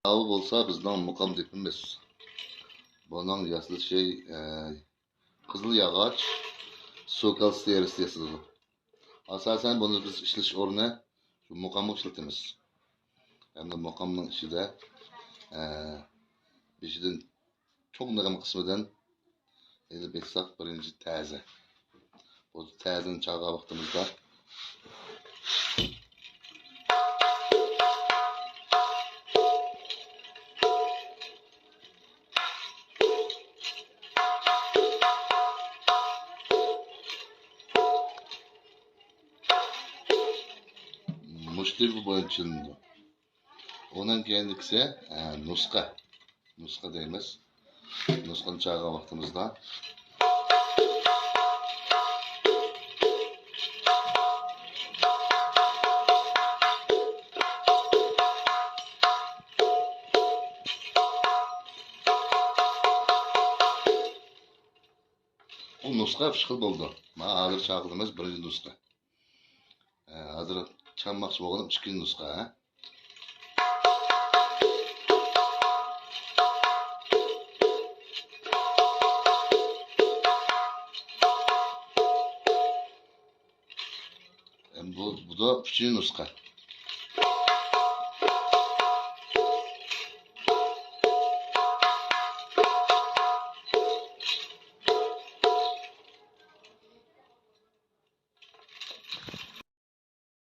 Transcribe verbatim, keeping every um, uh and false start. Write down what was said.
ماۋۇ بولسا بىزنىڭ مۇقام دېپىمىز. بۇنىڭ ياسىلىشى، ئە، قىزىل ياغاچ، سۇكال سېرىسى ياسىلىدۇ. ئاساسەن بۇنى بىز ئىشلىتىش ئورنى شۇ مۇقامغا ئىشلىتىمىز. ھەمدە مۇقامنىڭ ئىچىدە، ئە، بېشىدىن چوڭ نېغىم قىسمىدىن ئېلىپ ئېيتساق، بىرىنچى تەزە. بۇ تەزىنى چالغان ۋاقتىمىزدا مۇشۇ تېما بويىچە چېلىنىدۇ. ئۇنىڭ كېيىنكىسى، ئە، نۇسخا. نۇسخا دەيمىز. نۇسخىنى چالغان ۋاقتىمىزدا بۇ نۇسخا ئۈچ خىل بولىدۇ. مانا ھازىر چاقىرىمىز بىرىنچى نۇسخا. ئە، ھازىر چالماقچى بولغىنىم ئىككىنچى نۇسخا. ئەمدى بۇ، بۇ دا ئۈچىنچى نۇسخا.